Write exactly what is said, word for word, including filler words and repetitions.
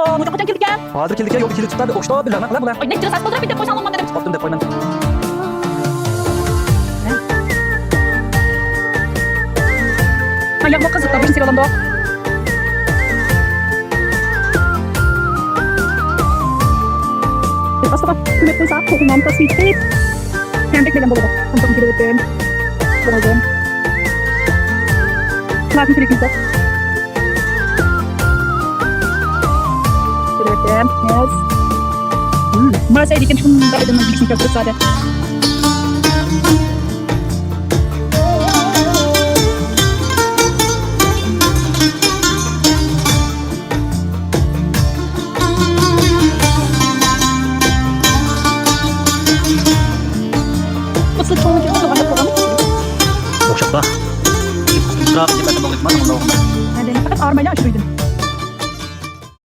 نۇرجان قاچان كېلىدىكەن؟ ھازىر كېلىدىكەن، يولدا كېلىپ چىقتى، ئوخشىتىپ بىر لەڭمە قىلار بۇلار. ئاي، نەچچە رەس قالدۇرۇپ كېتىپ قويساڭ بولمامدۇ دەپ. قاپتىم دەپ قويمەن. ھە، ياغمۇ قىزىپ، بىرسىنى سېلىۋالامدۇ. ئاستىغا كۆمۈپ قويسا، توخۇ نان تاستا يېتىپ. كەمدەك بىلەن بولىدۇ. قۇمتۇم كېلىۋېتىم. بولدۇم. لازىم كېرەكمىز. كېلىۋېتىم. ياز. مم. مارسايدىكىن شۇنداق ئىدىم، بىكسىنى كۆپ زادە. ئوخشاپلا. ئەتراپىنى بەردىم، بولدى. مانا، مانا، مانا. پەقەت ئاغرىمايلا ئاشۇرۇيدۇ.